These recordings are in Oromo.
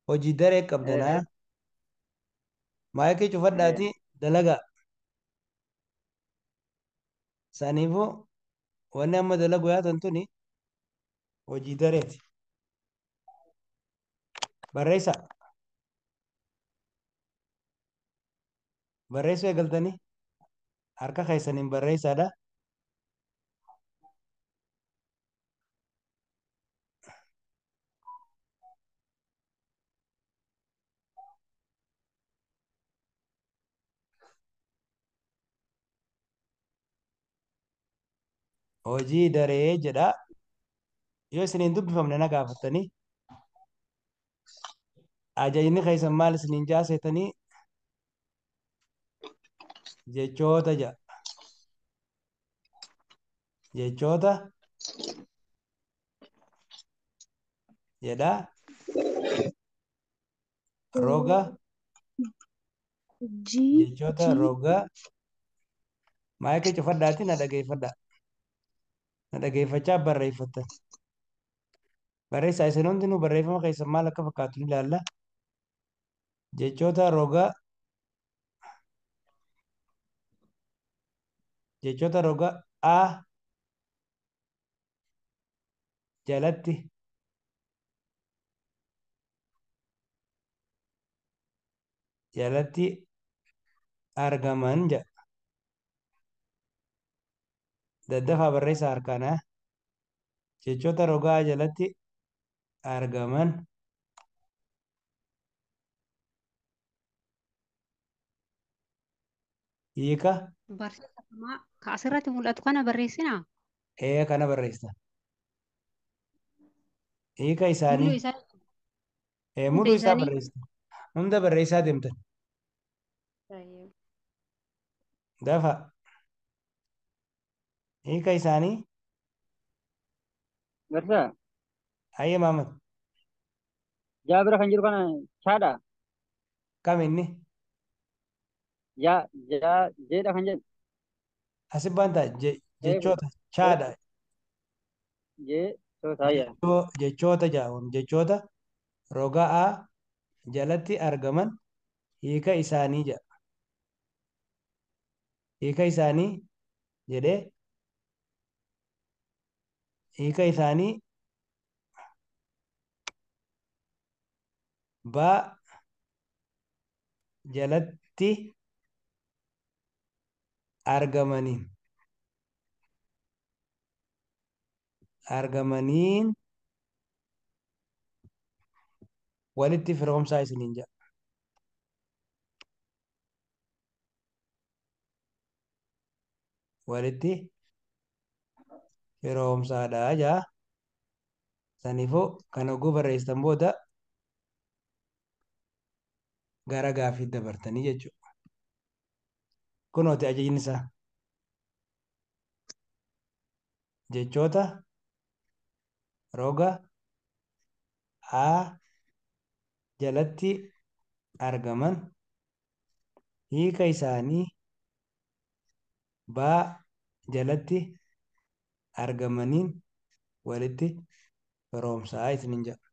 Hojii daree qabdanaa. Maayikii cufadhaati dalagaa. Saniifuu wanni amma dalagu yaatan tuni hojii dareeti. Barreessaa. Barreessuu eegaltanii harka keessaniin barreessaadha. Hojii daree jedha. Yoo isiniin dubbifamne na gaafattanii ajajni keessan maal isiniin jaasetanii jechoota jedha. Jechoota jedha. Roga G jechoota G roga maayikii cufadhaati na dhageeffadha. Na dhageeffachaa barreeffattan. Barreessaa isin hundinuu barreeffama keessan maal akka fakkaatu ni ilaalla. Jechoota roga jechoota roga A jalatti jalatti argaman jedha. Daddafaa barreessaa harkaanaa. Jechoota roga A jalatti argaman hiika Barsiisa kamaa ka asirratti mul'atu kana barreessinaa? ee kana barreessa. Hiika Mul'uu isaanii isaa ee hunda mul'uu isaa isaanii. barreessa. Hunda barreessaa deemtan. Dafa hiika isaanii Barsiisaa hayyee Maamad jaa bira kan jiru kana chaadha. kam inni Jaa jaa jeedha kan jedhu. asi baanta Ee jechoota ee chaadha jee soota yaa. Jechoota jedhamu jechoota roga A jalatti argaman hiika isaanii jedha. Hiika isaanii jedhee hiika isaanii baa jalatti argamaniin argamaniin walitti firoomsaa isiniin jedha. Walitti firoomsaadha jedha. Saniifuu kan oguu barreessitan booda gara gaaffii dabartanii jechuudha. Kunooti ajajni isaa. Jechoota roga A jalatti argaman hiika isaanii B jalatti argamaniin walitti firoomsaa isiniin jedha.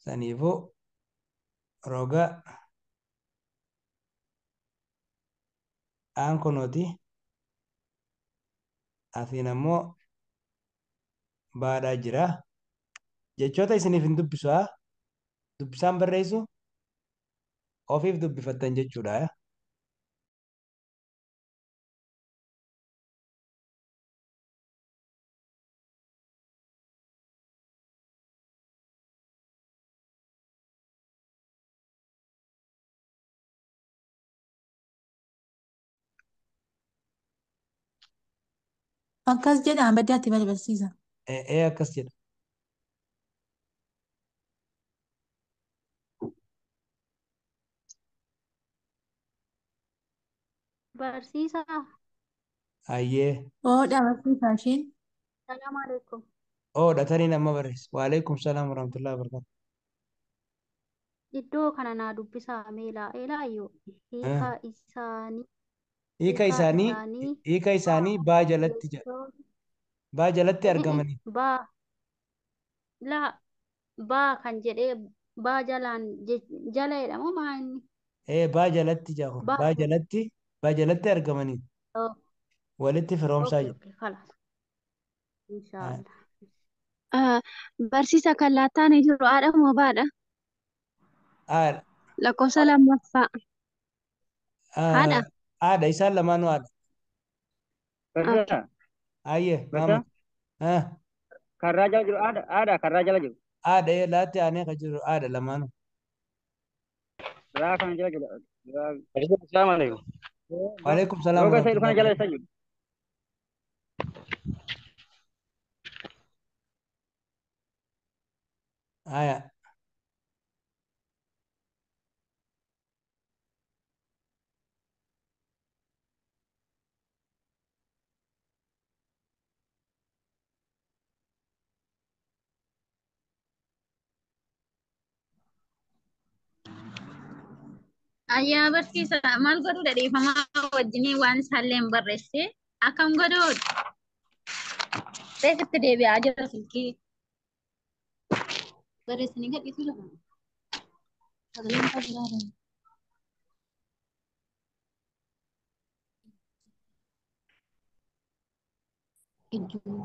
Saniifuu roga Aan kunooti asiin ammoo baadhaa jira. Jechoota isiniif hin dubbisu haa dubbisaan barreessu ofiif dubbifattan jechuudha. Akkas jedha baddaatti bari barsiisa. Ee akkas jedha. Barsiisaa, Hayyee Oodha barsiisaa ishiin. salaamu alaikum. oodha taniin amma barreessa. Waalaikum salaam warahmatullahi wabarakatuh. Iddoo kana naa dubbisaa meelaa eelaayyoo hiika isaanii Hiika hiika isaanii isaanii hiika isaanii baa jalatti jedha. jechoota Baa jalatti argamanii baa laa baa kan jedhee Baa jalaan jala jedhamu maa inni? Ee baa jalatti jaa kun Baa. baa jalatti argamaniin Oh, walitti firoomsaa okay, jedha. okay, خلاص. Ah, Inshaallah. Barsiisa kan laattaan jiru haadha moo baadha? Haadha. Lakkoofsa lammaffaa. Haadha. Haadha, isaan lamaanuu haadha. Barsiisaa. Ayyee Barsiisaa. Maamad. Ah, Karraa jala jiru haadha haadha karraa jala jiru. Haadha, ee laatti aanee kan jiru haadha lamaanuu. Raa kana jala jiru. Raa. Assalamu alaikum. Waalaikum salaam Roga isa jiru kana warahmatullahi jala wabarakatuh. isa jiru. Haya. Ayyaa barsiisa maal godhuu dhiifamaa wajjinii waan isaallee hin barreesse akkam godhuu reefitti deebi'aa jira silkii barreessanii gadhiisuu lafa sagaleen isaa biraa hedduu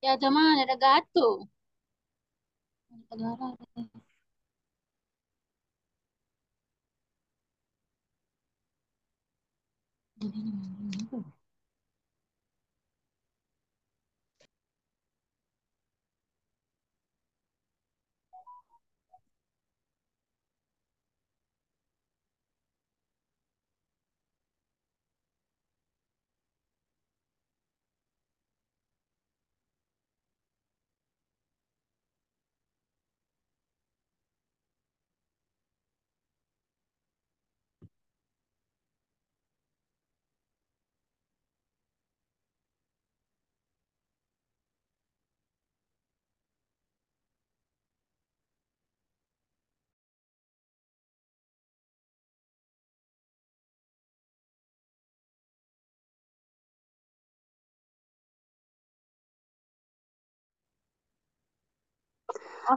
yaa jamaa na dhagaattu dhagaaraa.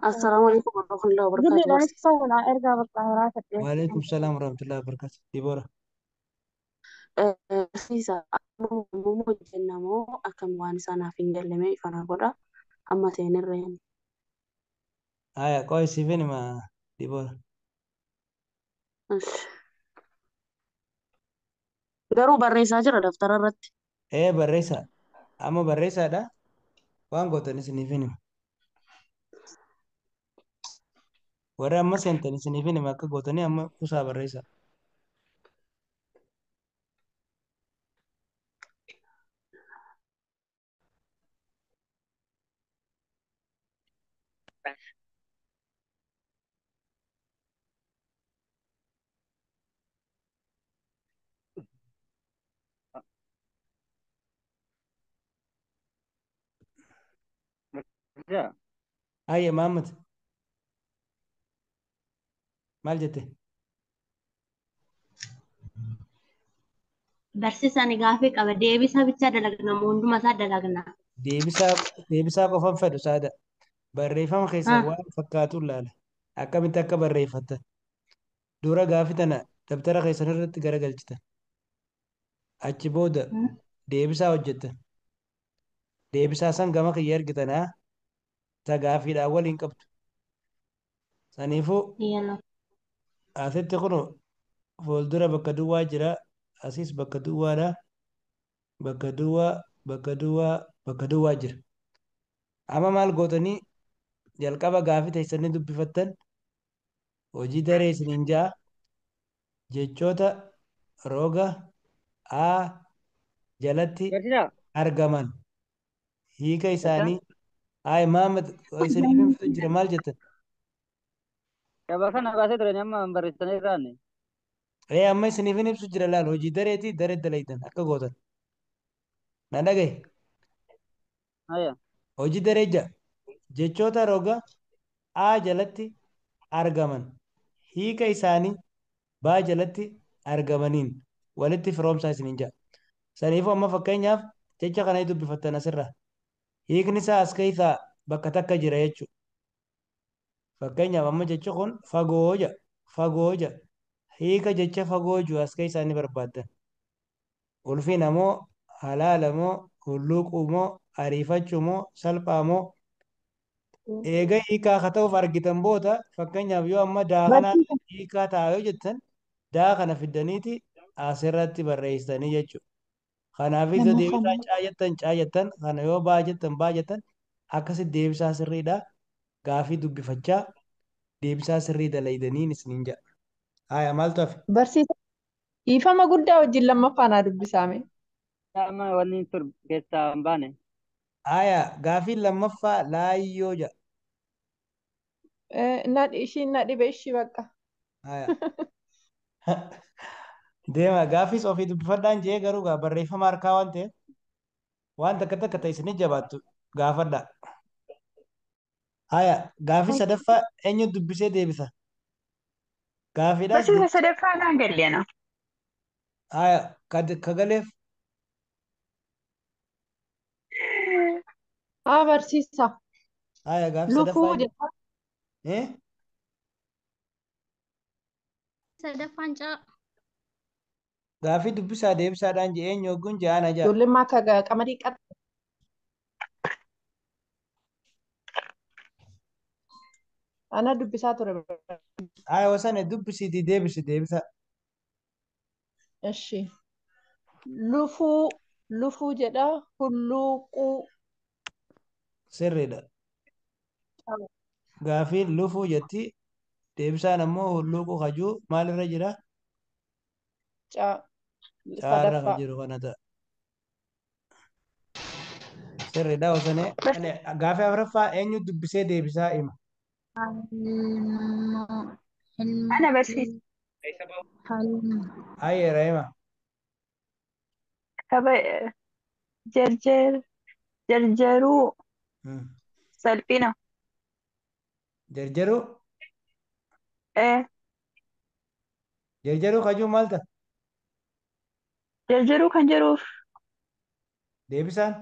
Assalaamu alaikum warahmatullahi wabarakatuh. Gurriidhaanis ta'uudha ergaa bakka Waalaikum salaam warahmatullahi wabarakatuh. Diboora. Barsiisa ammoo hojjenna moo akkam waan isaa naaf hin gallame ifana godha amma seenirra hin. Haya, qoy siifin hima Diboora. Garuu barreessaa jira daftara irratti. Ee barreessaa. Amma barreessaadha. Waan gootan isiniifin hima. Warri amma seentan isiniifin hima akka gootanii amma kuusaa barreessaa. Barsiisaa. Hayya Mahammad. Maal jette? Barsiisaan gaafii qaba. Deebisaa bichaa dalagna moo hunduma isaa dalagna? Deebisaa qofan fedhu saada. Barreeffama keessa Ah, waan fakkaatu ilaala. Akkamitti akka barreeffattan. Dura gaafii tana dabtara keessan irratti garagalchitan. Achi booda deebisaa hojjettan. Deebisaa san gama kiyya ergitanaa ta gaafiidhaan waliin qabdu. Saniifuu yaloo. asitti kun fuuldura bakka duwwaa jira. Asiis bakka duwwaadha. Bakka duwwaa, bakka duwwaa, bakka duwwaa jira. Amma maal gootanii jalqaba gaafii teessanii dubbifattan hojii daree isiniin ja'a jechoota roga A jalatti Barsiisaa. argaman hiika Barsiisaa. isaanii. Hayi Mahammad, isiniif hin fitu jira maal jettan? Gabaa kana baasee turani amma barreessanii irraanne. Ee amma isiniif hin ibsu jira laal hojii dareetii daree dalaytan akka gootan. Na dhagaye. Haya. Hojii daree ja'a jechoota roga A jalatti argaman hiika isaanii B jalatti argamaniin walitti firoomsaa isiniin ja'a. Saniifuu amma fakkeenyaaf jecha kana dubbifattan asirraa. Hiikni isaa as keessaa bakka takka jira jechuudha. Fakkeenyaaf amma jechi kun fagoo jedha. Fagoo jedha. Hiika jecha fagoo jiru as keessaa ni barbaaddan. Ulfina moo halaala moo hulluuquu moo ariifachuu moo salphaa moo eega hiikaa haa ta'uuf argitan booda fakkeenyaaf yoo amma daa kanaa Barsiisa. hiikaa ta'a yoo jettan daa kana fiddaniiti asirratti barreessitanii jechuudha. Kanaaf isa Nama deebisaa kana. caa jettan caa jettan kana yoo baa jettan baa jettan akkasitti deebisaa sirriidha. Gaafii dubbifachaa deebisaa sirrii dalaydaniin isiniin jedha. Haaya maaltu hafe? Barsiisa. Dhiifama guddaa wajjin lammaffaa naa dubbisaame. Amma wanni tur keessaa hin baane. Haaya gaafiin lammaffaa laayyoo jedha. Na ishiin na dhibe ishii bakka. Haaya. Deema gaaffiis ofii dubbifadhaan jee garuu gaa barreeffama harkaa waan ta'eef waan takka takka ta'e isinii jabaattu gaafadha. Haaya gaaffii sadaffaa eenyu dubbisee deebisa? Gaaffiidhaas Barsiisa sadaffaa naan galleena. haaya ka galeef Haa barsiisa. haaya gaaffii Lufuu sadaffaa jedha. eh Sadaffaan caa. gaaffii dubbisaa deebisaadhaan jee eenyu hogguun jee ana jaa. Ijoolleen akka qamadii qaxxe. Ana dubbisaa ture. Haaya wasane dubbisiitii deebisi deebisa. Ishi. Lufuu lufuu jedha hulluuquu. Sirriidha. Gaaffiin lufuu jetti deebisaan ammoo hulluuquu kajuu maalirra jira? Caa Caarra ka sadaffaa. jiru kana ta'a. Sirriidha wasane. Gaaffii afuraffaa eenyu dubbisee deebisaa hima? Ana barsiisa. Hayyeera hima. Kaba jarjar jarjaruu salphina. Jarjaruu Eh, jarjaruu kajuu maal ta'a? jarjaruu kan jedhuuf Deebisaan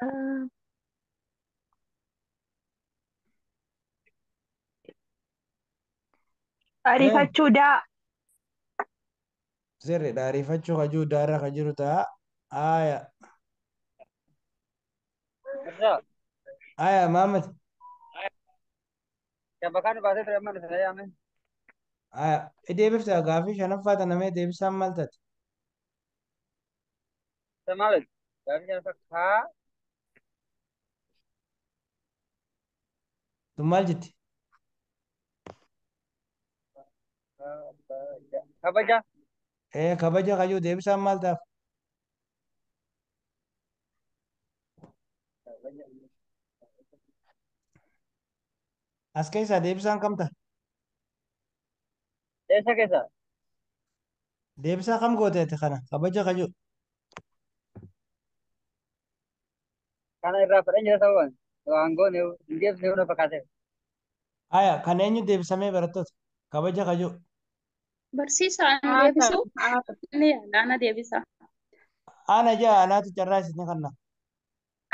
eh, ariifachuu daa. Sirriidha ariifachuu kajuu daarra ka jiru ta'a. Haaya Barsiisa. haaya Maamad Shabakaan baasee ture amma nuti yaame. haaya deebifta gaaffii shanaffaa tana mee deebisaan maal taate? Maal? Gaaffii shanaffaa kaa Tun maal jetti? kabaja. Ee kabaja kajuu deebisaan maal ta'aaf? As keessaa deebisaan kam ta'a? Eessa keessa? Deebisaa kam goote ati kana? Kabaja kajuu. Kana irraa fudhan jira sababaan. Waan goone hin deebisne hunda fakkaate. Haaya kan eenyu deebisamee barattoota? Kabaja kajuu. Barsiisaan Haata deebisu haata. ni yaala ana deebisa. Ana jaa anaatu carraa isin kanna.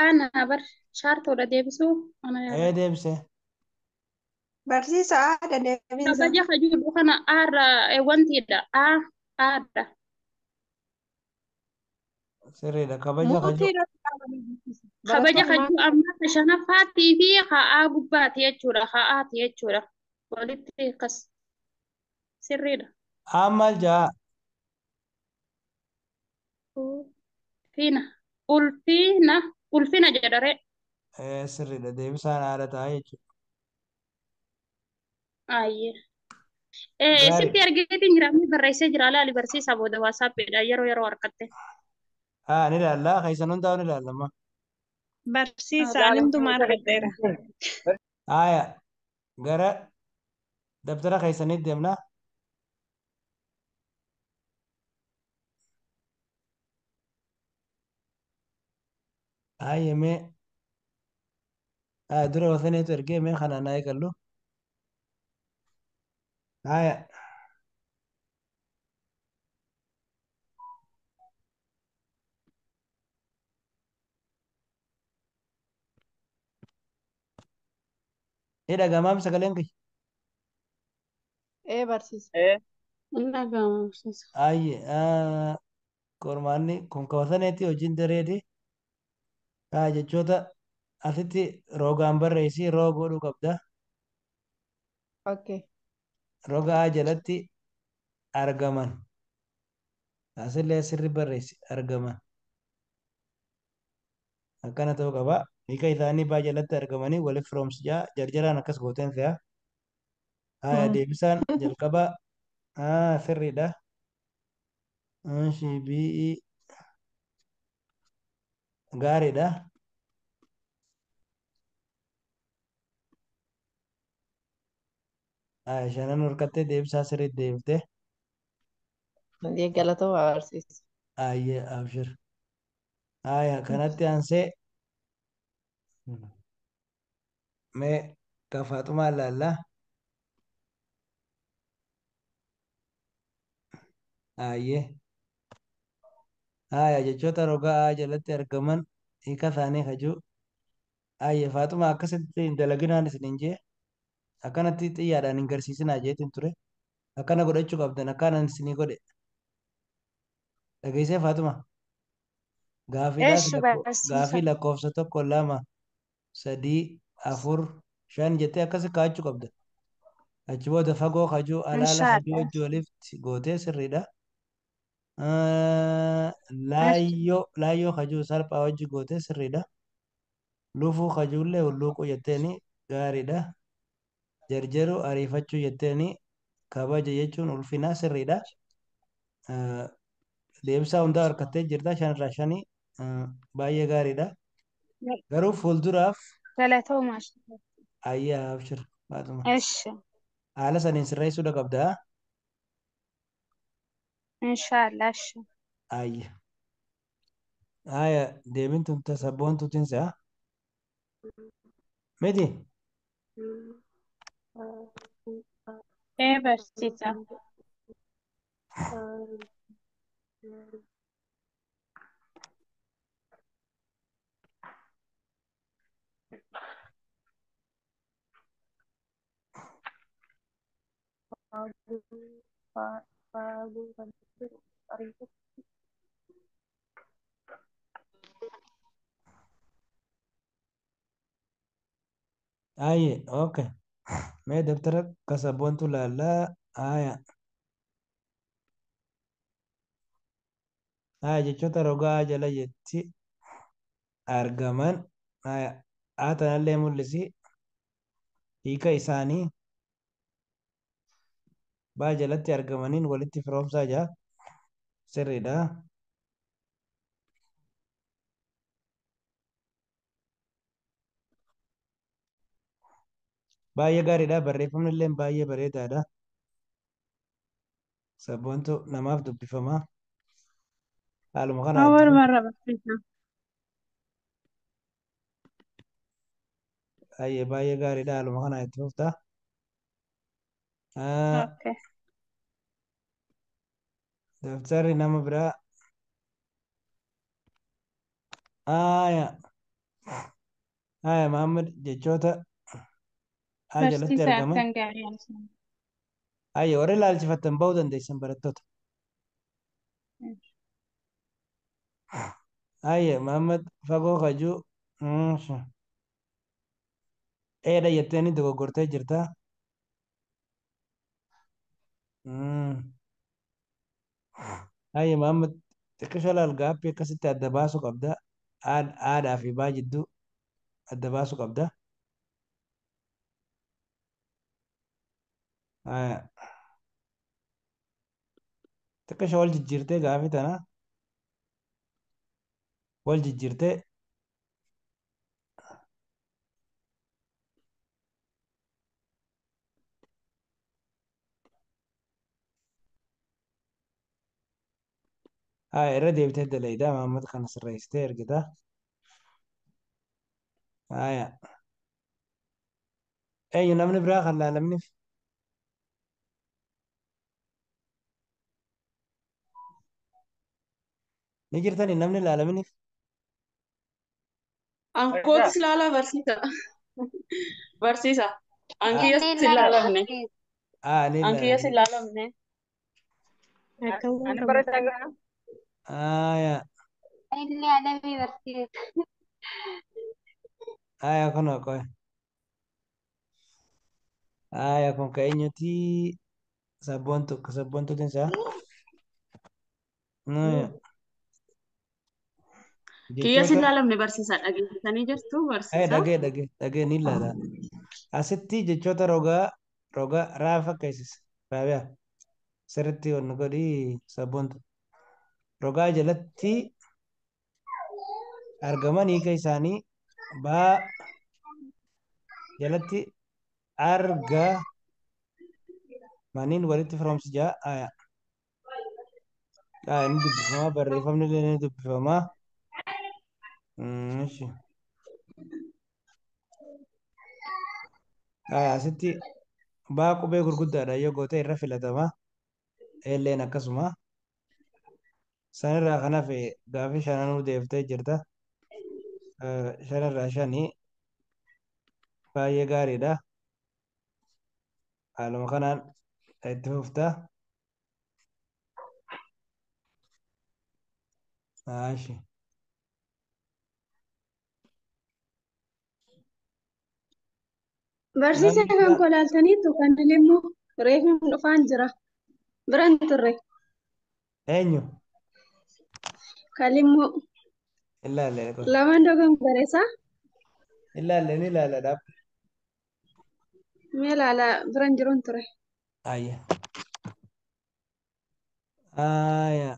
Ana bar shaartoodha deebisuu ana yaala. Ee deebisee. Barsiisa haadha deebiinsa. Kabaja kajuudhu kana aarra wantiidha. A aadha. Sirriidha kabaja Muutii kajuu. irratti dhaabanii barsiisa. Kabaja Barattoonni maal kajuu amma ka shanaffaattii fi ka'aa gubbaati jechuudha. Ka'aati jechuudha. Walitti akkas sirriidha. Aan maal jaa? Ulfina. Ulfina. Ulfina jedha ree. Ee sirriidha deebisaan haadha ta'a jechuudha. Ayyee. Gaarii. Sitti argeetiin jira inni barreessee jira laali barsiisaa booda waasaappiidha yeroo yeroo harkatte. Haa ni ilaalla keessan hundaa'u ni ilaalla amma. Barsiisaan hundumaa argadheera. Haaya gara dabtara keessanitti deemna. Haaya mee haaya dura wasaneetu ergee mee kanaan haa eegallu. Haaya Ni dhaga'amaam sagaleen kiyya? Ee barsiisa. Ee. Hin dhaga'ama barsiisa. Ayye qormaanni kun kawasaneeti hojiin dareeti. Haa jechoota asitti rogaan barreessi roo godhuu qabda. Okay. Roga A jalatti argaman. Asillee sirri barreessi argaman. Akkana ta'uu qaba. Hiika isaanii baa jalatti argamanii waliif firoomsi jaa jarjaraan akkas gooteen fe'a. Haya deebisaan jalqaba sirriidha. Ishi BE gaariidha. Haya shanan horkattee deebisaa sirriitti deebiftee. Galatoomaa barsiisa. Ayyee abshir. Haya kanatti aansee mee ka Faaxumaa ilaallaa. Ayyee. Haya jechoota roga A jalatti argaman hiika isaanii hajuu. Ayyee Faaxumaa akkasitti hin dalaginaan isin jee akkanatti xiyyaadhaan hin garsiisinaa jeetiin ture. Akkana godhachuu qabdan akkanaan isinii godhe. Dhageessee Faaxumaa. Gaaffiidhaaf Eessu barsiisa. gaaffii lakkoofsa 1 2 3 4 5 jettee akkasi kaa'achuu qabda. Achi booda fagoo hajuu alaala hajuu Inshaallah. wajji walitti gootee sirriidha. Laayyoo laayyoo hajuu salphaa wajji gootee sirriidha. Lufuu hajuullee hulluuquu jetteeni gaariidha. Jarjaruu ariifachuu jetteeni kabaja jechuun ulfinaa sirriidha. Deebisaa hundaa harkattee jirta 5 irraa 5 baay'ee gaariidha. Garuu fuulduraaf Galatoomaa. ayyaa abshir Faaxuma. Eessu. Haala saniin sirreessuudha qabda. Inshaallah. Eessu. Ayya. Haya deebiin tun tasabboontuutiin se'a. Miti. Ee barsiisa. Ayye okay. Mee dabtara kasabboontu laallaa. Haya. Haya jechoota rogaa jala jetti argaman. Haya. Haa tanallee mul'isi. Hiika isaanii baa jalatti argamaniin walitti firoomsaa jira. Sirriidha. Baay'ee gaariidha. Barreeffamni illee baay'ee bareedaadha. Sabboontu namaaf dubbifama. Haaluma kanaan itti Awwal fufi. marra barsiisa. Baay'ee baay'ee gaariidha. Haaluma kanaan itti fufta. Okay. Daftarri nama biraa. Haya. Haya Mahammad jechoota A jalatti Barsiisa argaman. akkan gaarii haasa'u. Ayya warri ilaalchifattan bahuu dandeessan barattoota. Ayya Mahammad fagoo hajuu. Eedha jetteeni dogoggortee jirta. Ayya Mahammad xiqqisho laal gaaffii akkasitti adda baasuu qabda. Haadhaa fi baa jidduu adda baasuu qabda. Haya. Xiqqisho wal jijjiirtee gaaffii tana wal jijjiirtee Haya irra deebitee dalaydaa Mahammad kana sirreessitee ergita. Haya. Eenyu namni biraa kan laalamniif? Ni jirtanii namni laalaminiif? Ankootis laalaa barsiisa. Barsiisa. Ankiyyas Inni hin ilaala laalamne. barsiisa. Ni Ankiyyas ilaalamne. hin laalamne. Akkam Ani barreessaa jira. Aya. Inni alamii barsiisa. Aya kun qoy. Aya kun ka eenyuti? Sabboontu ka sabboontuutiin isaa. Aya. Kiyyas hin Jechoota laalamne barsiisaa dhageessisanii jirtu Aya barsiisaa. dhagee dhagee dhagee ni ilaala. Asitti jechoota rogaa rogaa raa fakkeessisa. Raabiyaa sirriitti wanni godhi sabboontu. Rogaa jalatti argaman hiika isaanii baa jalatti argamaniin walitti firoomsi jaa. Aya. Aya ni dubbifamaa barreeffamni illee ni dubbifamaa. Ishi. Aya asitti baa qubee gurguddaadha yoo goote irra filatama. Eelleen akkasuma. Sanirraa kan hafe gaafii shananuu deeftee jirta. Shanirraa shanii baay'ee gaariidha. Haaluma kanaan itti fufta. Ishi. Barsiisa Namni kan kolaaltaniitu kan immoo reefni dhufaan jira. Biran turre. eenyu? Kalimmoo Ilaalle kun. lamaan dogongoreessa. Ilaalle ni ilaala dhaab. Mee ilaala biran jiruun ture. Ayya. Aya.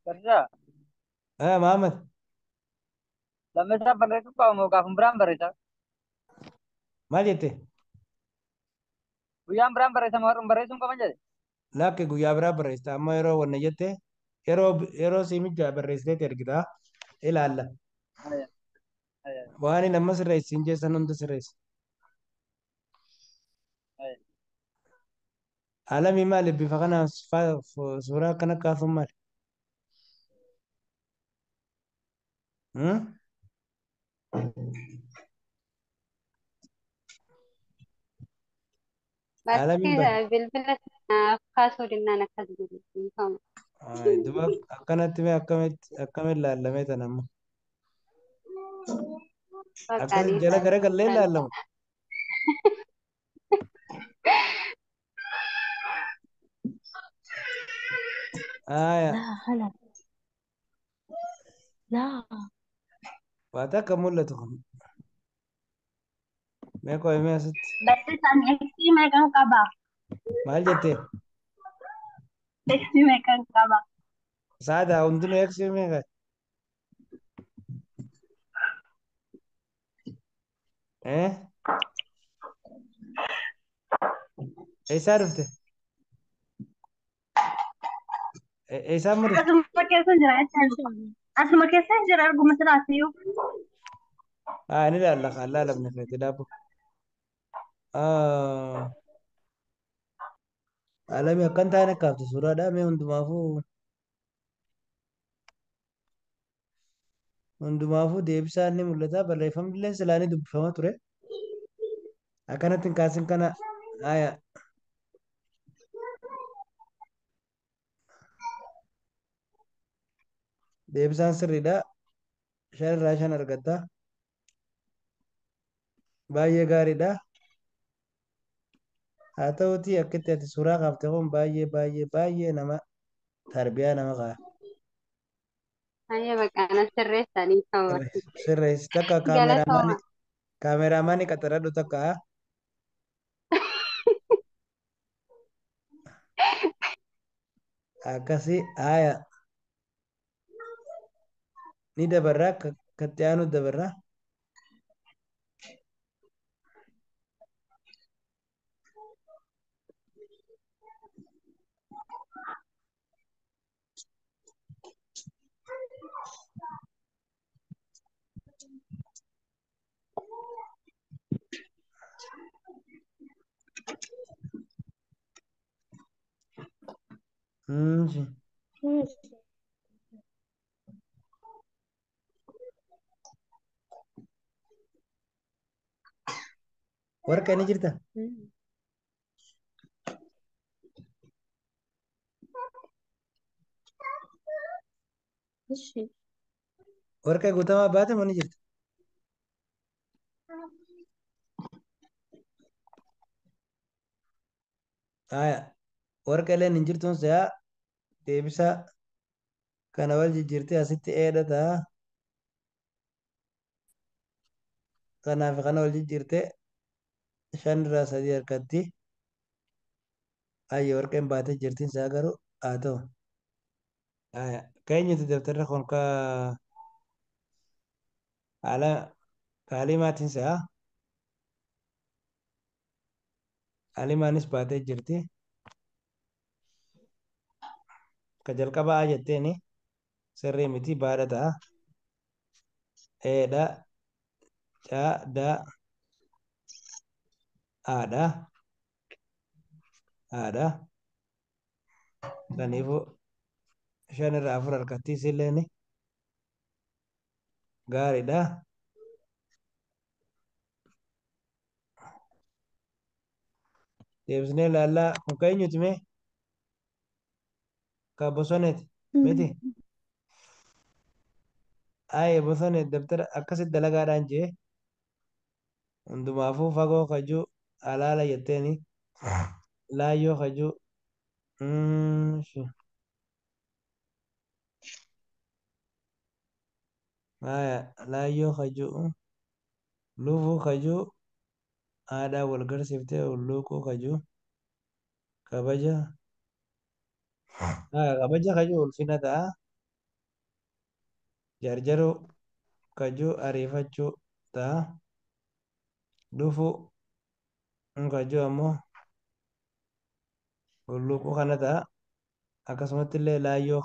Barsiisaa Aya Mahamad. lammeessaa barreessuu qaba moo gaafuma biraan barreessaa? Maal jette? Guyyaan biraan barreessa moo har'uma barreessuu hin qaban jedhe? Lakki guyyaa biraa barreessita. Amma yeroo wanna jette yeroo yeroo si mijaa barreessiteeti ergita. Ilaalla. Aya, aya, Waan inni amma sirreessi hin jeessan hunda sirreessi. aya. Alamii maali bifa kanaan suuraa akkana kaasuun maali? Hmm? Alamiin Barsiisa bara. bilbila naaf kaasuu dinnaan akkas jedhu. Dhiifama. Ay, duba akkanatti mee akkamitti akkamitti laallamee tan amma? Bakka Akkas jala dhiisaa garagallee ilaalla. laallamu. Aya, لا هلا لا waa takka mul'atu kun. Mee qoy mee asitti. Barsiisaan eegsii meeqan qaba? Maal jettee? Eegsii meeqan qaba? Saada hundinuu eegsii meeqa? Eh? Eessaa dhufte? Eessaa amma dhufte? Asuma keessa jira jechuudha. Asuma keessa jira arguma silaasiyyuu. Ah, ni ilaalla kan laalamne feete dhaabu. Ah, alami akkan taane kaafte suuraadha mee hundumaafuu hundumaafuu deebisaan ni mul'ata barreeffamni illee silaa ni dubbifama ture. Akkanatti hin kaasin kana aya deebisaan sirriidha. Shan irraa shan argatta. Baay'ee gaariidha. Haa ta'uutii akkitti ati suuraa kaafte kun baay'ee baay'ee baay'ee nama tarbiyaa nama qaba. Ayya bakka ana sirreessaa dhiifama barsiisa. Sirreessi takka Galatooma. kaameraamaanii qaxaradhu takka. Akkasii aya ni dabarraa katti aanu dabarraa. Mm, sí. Warqee ni jirta? Ishi. Warqee guutamaa baate moo ni jirta? Haya. Warqeeleen hin jirtuun se'aa deebisaa kana wal jijjiirtee asitti eedha ta'a. Kanaaf kana wal jijjiirtee 5 irraa 3 harkatti. Ayyo warqeen baatee jirtiin se'aa garuu haa ta'u. Haya. Keenyuti dabtarri kun ka haala kaalimaatiin se'aa. Haalimaanis baatee jirti. Ka jalqabaa jetteeni sirrii miti baadha ta'a. Eedha caa daa haadha haadha. Kanaafuu 5 irraa 4 harkatti isilleen gaariidha. Deebisnee ilaallaa kun ka eenyuti mee? Ka bosoneeti miti? Aye bosoneet dabtara akkasitti dalagaadhaan jee hundumaafuu fagoo kajuu alaala jetteeni laayyoo kajuu haya laayyoo kajuu lufuu kajuu haadhaa wal garsiiftee hulluuquu kajuu kabaja haya kabaja kajuu ulfina ta'a jarjaruu kajuu ariifachuu ta'a dhufuu kajuu ammoo hulluuquu kana ta'a akkasumatti illee laayyoo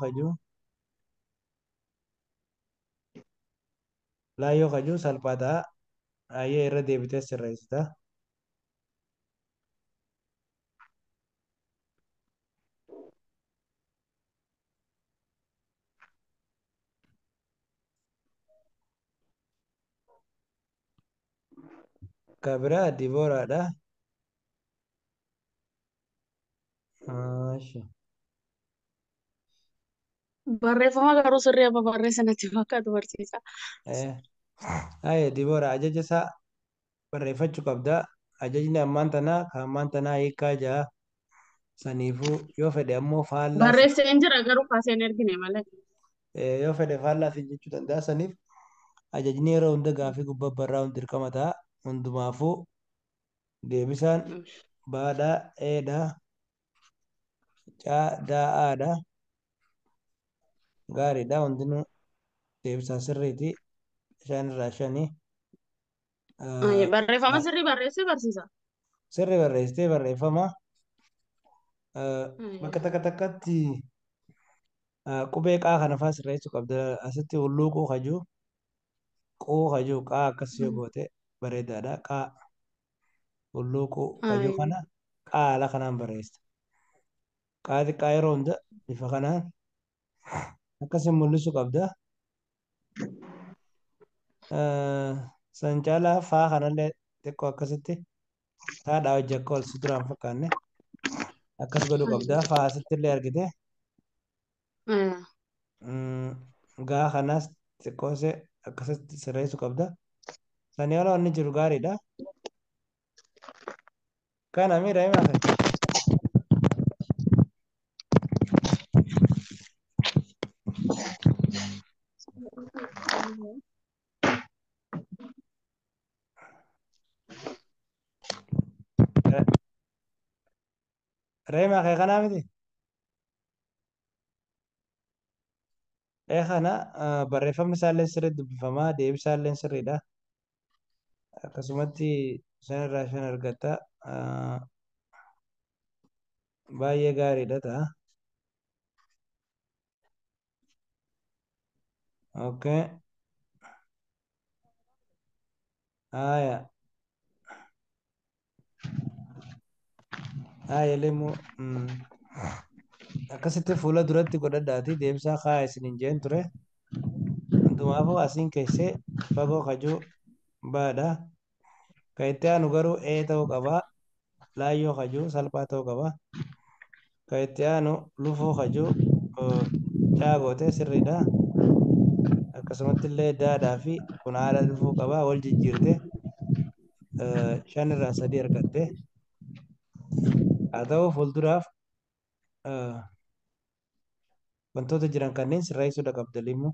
kajuu salphaa ta'a ayyee irra deebitee sirreessita. Ka biraa Dibooraadha. Maashi. Barreeffama garuu sirrii amma barreessa natti fakkaatu barsiisa. Aye Diboora ajaja isaa barreeffachuu qabda. Ajajni ammaan tanaa ka ammaan tanaa hiikaa ja'a. Saniifuu yoo fedhe ammoo faallaa Barreesseen jira garuu kaasee hin ergine malee. yoo fedhe faallaa siin jechuu danda'a. Saniif ajajni yeroo hunda gaafii gubbaa barraa'uun dirqama ta'a. Hundumaafuu deebisaan baadhaa eedhaa caa daa'aadha. Gaariidha hundinuu deebisaa sirriiti. 5 irraa 5. Barreeffama sirrii barreessee barsiisa. Sirrii barreessitee barreeffama. Bakka takka takkatti qubee qaa kana fa'aa sirreessuu qabda. Asitti hulluuquu kajuu quu kajuu qaa akkas yoo goote bareedaadha. Qaa hulluuquu kajuu kana qaa haala kanaan barreessita. Qaa xiqqaa yeroo hunda bifa kanaan akkasiin mul'isuu qabda. San caalaa faa kanallee xiqqoo akkasitti taadhaa hojii akka ol si duraan fakkaanne akkas godhuu qabda. Faa asitti illee argite. Gaa kanaas xiqqoosee akkasitti sirreessuu qabda. Sanii ola wanni jiru gaariidha. Kana miira himaa ta'e. Reemaa kee kanaa miti? Ee kana barreeffamni isaallee sirriitti dubbifamaa deebisaallee sirriidha. Akkasumatti 5 irraa 5 argatta. Baay'ee gaariidha ta'a. Okay. Haya. Haya lemmoo akkasitti fuula duratti godhadhaati deebisaa kaaya isiniin jeen ture. Hundumaafuu asiin keessee fagoo kajuu baadha. Kan itti aanu garuu E ta'uu qaba. Laayyoo kajuu salphaa ta'uu qaba. Kan itti aanu lufoo kajuu caa gootee sirriidha. Akkasumatti illee daadhaa fi kun haadha dhufuu qaba. Wal jijjiirte 5 irraa 3 argatte. Haa ta'u fuulduraaf wantoota jiran kanneen sirreessuudha qabda limmu.